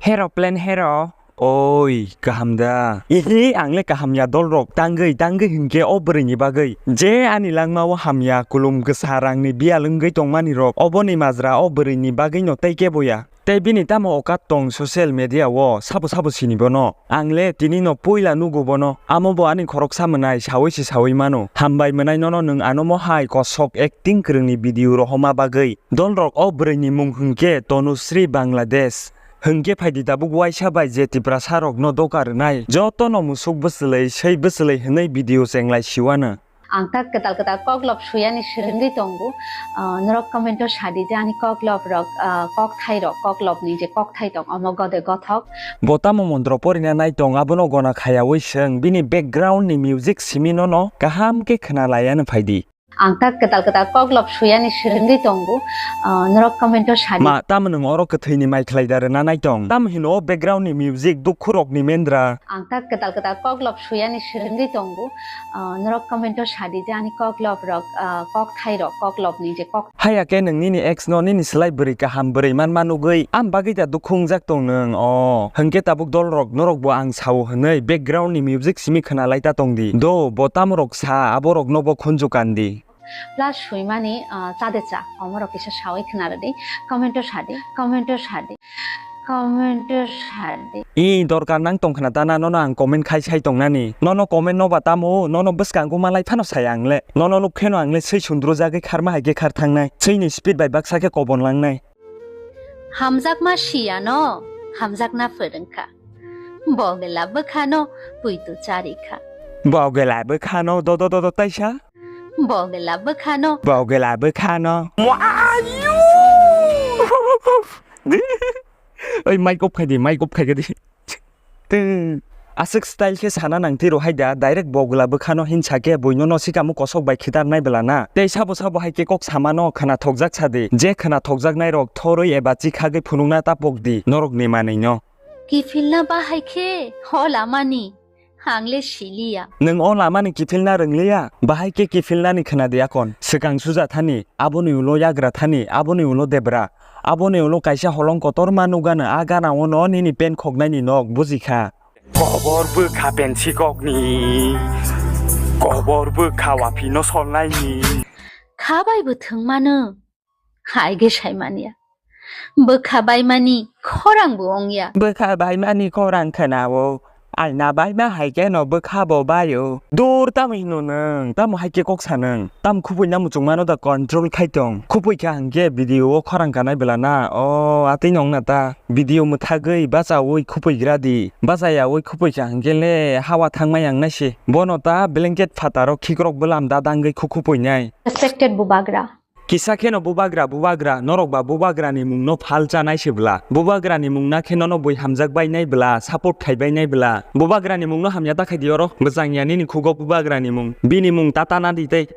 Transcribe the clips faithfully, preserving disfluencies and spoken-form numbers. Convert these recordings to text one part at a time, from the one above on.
Hero plan hero. Oi, kaham da? Ihi, ang le kaham ya dolrok. Tangwi, tangwi hinkhe o bwrwini bagwi. Je ani langma o hamya, kulum kwsa rangni biyal wngwi tongmani rok. Oboni majra o bwrwini bagwi no tei kebo ya. Tei bini tamo okat tong social media o, sabo sabo sini bono. Ang le tini no puila nugo bono. Amo bo ani khoroksa mwnai sawi se sawi mano. Hambai mwnai nono nwng ano mo hai kosok acting kwrwngni video rohoma bagwi. Dolrok o bwrwini mung hwnkhe Tanushree Bangladesh. Hwnkhe phaidi tabuk waisa bai je Tiprasa rokno doka rwnai, jotono musuk bwchwlwi, sei bwchwlwi hwnwi video chenglai siwano. Ang tak kwtal kwtal koklop suyani swrwngwi tongo. Ah, norok comment o sadi je ani koklop rok, ah, kokthai rok, koklopni je kokthai tong, omo gode gothok. Bo tamo montro porina nai tong, abono gona khayawi swng, bini background ni music simi nono kaham khe khna laiya no phaidi. Ang tak kwtal kwtal koklop suyani swrwngwi tongo. Ah, norok comment o sadi. Ma, tamo nwng oro kwthwini mai khlai da rwna nai tong? Tamo hino o background ni music dukhu rok ni mendra? Ang tak kwtal kwtal koklop suyani swrwngwi tongo. Ah, norok comment o sadi je ani koklop rok, ah, kokthai rok, koklopni je kok. Haya khe nwng nini ex no nini slai bwrwi kaham bwrwi manma nugwi am bagwi da dukhu wngjak tong nwng o. Hwnkhe tabuk dolrok norok bo ang sao hwnwi background ni music simi khna lai ta tong di. Do, bo tamo rok sa, abo rok no bo khunju kan di. Plus swimani, ah, chade cha, omorok kisa sawi khna rwdi, comment o sadi, comment o sadi, comment o sadi. I dorkar nang tong khna ta na, nono ang comment khai sai tong nani. Nono comment no ba tamo, nono bwskango malai phano sai ang le. Nono nuk kheno ang le swi sundru jagwi kharma hai khe khar thangnai. Swini speed bai baksa khe kobon langnai. Hamjakma siyano, hamjakna phwrwngkha. Bogela bwkhano puitu charikha. Bogela bwkhano do do do do taisa. Bogela bwkhano. Bogela bwkhano. Oi, mic off khai di, mic off khai di. Teng. Aswk style khe sana nang tiro hai da, direct bogla bwkhano hinsa khe buino no sikamo kosok bai khitar nai bwla na. Tei sabo sabo hai khe kok samano khwna thokjak sa di. Je khwna thokjaknai rok thorwi eba chikhagwi phunukna ta pok di, norok ni manwi no. Kiphilna bahai khe hola mani, ang le siliya. Nwng o lamani kiphilna rwngliya, bahai khe kiphilnani khwna di akon. Swkang suja thani, aboni ulo yagra thani, aboni ulo debra. Aboni ulo kaisa holong kotorma nukgano, a gana ono nini pen khoknaini nok, bujikha. Kobor bwkha pensi kokni, kobor bwkha waphino solnaini. Kha bai bo thwngmano, hai ge saimanya. Bwkha baimani khorang bo wngya. Bwkha baimani khorang khwnao, aina baima hai khe no bwkha bo baio. Dur tamo hino nwng, tamo hai khe kok sa nwng. Tam khupui na muchungmano da control khai tong. Khupui kha hwnkhe video o khorang kanai bwla na. O, atwi nong na ta. Video mwthagwi bachaui khupui gra di. Bachayaui khupui kha hwnkhe le hawa thangmai ang nai se. Bono ta blanket phataro khikrok bwlam da dangwi khu khupui nai. Respected Bubagra. Kisa kheno Bubagra, Bubagra, norok ba Bubagra ni mung no phal cha nai se bwla. Bubagra ni mung na khe nono bui hamjak bai nai bwla, support khai bai nai bwla. Bubagra ni mung no hamya ta khai di oro. Bwchang ya nini khugo Bubagra ni mung. Bini mung ta ta na di tei.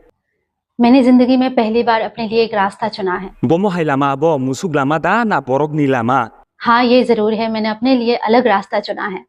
मैंने जिंदगी में पहली बार अपने लिए एक रास्ता चुना है। Bomo hai lama abo, musuk lama da na borok ni lama? हाँ, ये जरूर है, मैंने अपने लिए अलग रास्ता चुना है।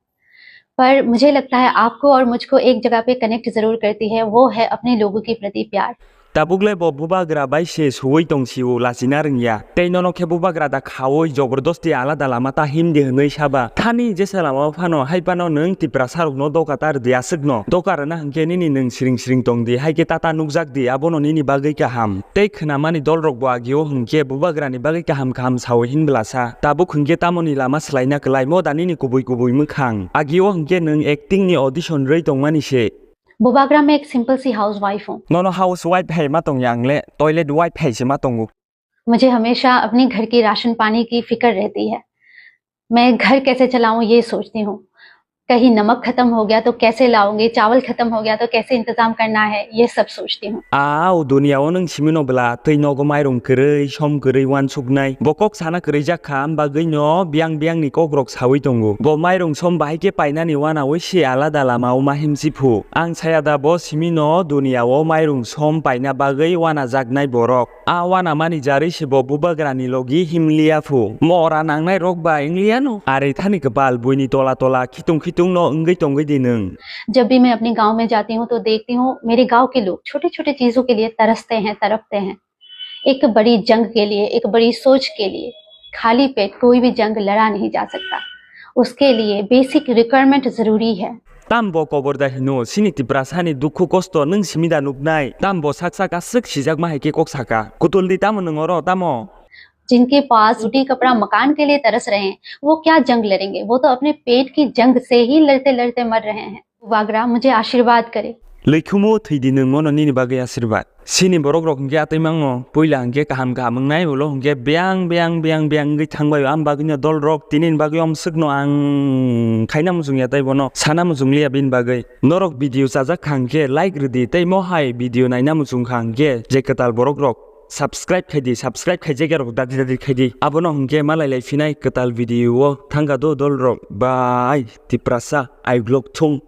पर मुझे लगता है आपको और मुझको एक जगह पे कनेक्ट जरूर करती है, वो है अपने लोगों के प्रति प्यार। Tabuk le bo Bubagra bai se suui tong sio lachina rwngya. Tei nono khe Bubagra da khaui jobordosti alada lama ta himdi hwnwi saba. Thani jesa lama phano hai phano nwng Tiprasa rokno doka ta rwdi aswkno. Doka rwna hwnkhe nini nwng siring siring tong di, hai khe tata nukjak di, abono nini bagwi kaham. Tei khwnamani dolrok bo agio hwnkhe Bubagrani bagwi kaham kaham sao hin bwlasa. Tabuk hwnkhe tamoni lama swlaina kwlai mo da nini kubui kubui mwkhang. Agio hwnkhe nwng acting ni audition rwi tongmani se. Bubagra, मैं एक सिंपल सी हाउसवाइफ हूँ। Nono housewife hai ma tong yang le, toilet wife hai se ma tongo. मुझे हमेशा अपने घर की राशन पानी की फिक्र रहती है। मैं घर कैसे चलाऊं, ये सोचती हूँ। कहीं नमक खत्म हो गया तो कैसे लाऊंगी, चावल खत्म हो गया तो कैसे इंतजाम करना है, ये सब सोचती हूँ। A o duniya o nwng simi no bwla twi nogo mairung kwrwi, som kwrwi, uansuknai. Bo kok sana kwrwi jak kha, am bagwi no biyang biyang ni kok rok saui tongo. Bo mairung som bahai khe painani uanaui se alada lama o ma himsi phu. Ang saya da bo simi no duniya o mairung som paina bagwi uanajaknai borok. A uanamani jarwi se bo Bubagrani logi himliya phu. Mora nangnai rok ba wngliya no. Ari thani kwpal buini tola tola khitung khitung no wngwi tongwi di nwng. जब भी मैं अपने गांव में जाती हूँ तो देखती हूँ मेरे गांव के लोग छोटे छोटे चीजों के लिए तरसते हैं, तड़पते हैं। एक बड़ी जंग के लिए, एक बड़ी सोच के लिए खाली पेट कोई भी जंग लड़ा नहीं जा सकता। उसके लिए बेसिक रिक्वायरमेंट जरूरी है। Tam bo kobor da hino, sini Tiprasa ni dukhu kosto nwng simi da nuknai? Tam bo sak sak aswk sijakma hai khe kok saka. Kutul di tamo nwng oro, tamo? जिनके पास रोटी कपड़ा मकान के लिए तरस रहे हैं, वो क्या जंग लड़ेंगे? वो तो अपने पेट की जंग से ही लड़ते लड़ते मर रहे हैं। वागरा, मुझे आशीर्वाद करे। Lwikhumu thwidi nwng mono nini bagwi asirbad. Sini borok rok hwnkhe atwi mango, puila hwnkhe kaham kaham wngnai, ulo hwnkhe beyang beyang beyang beyang wngwi thangbai o. Am bagwino dol rok tinini bagwi omswkno ang khaina muchungya tei bono sana muchungliya bini bagwi. Norok video chajak kha hwnkhe like rwdi tei mohai video naina muchung kha hwnkhe je kwtal borok rok subscribe khaidi, subscribe khaijak rok dadi dadi khaidi. Abono hwnkhe malai lai phinai kwtal video o thangka do dol rok. Bye, Tiprasa, I vlog thung.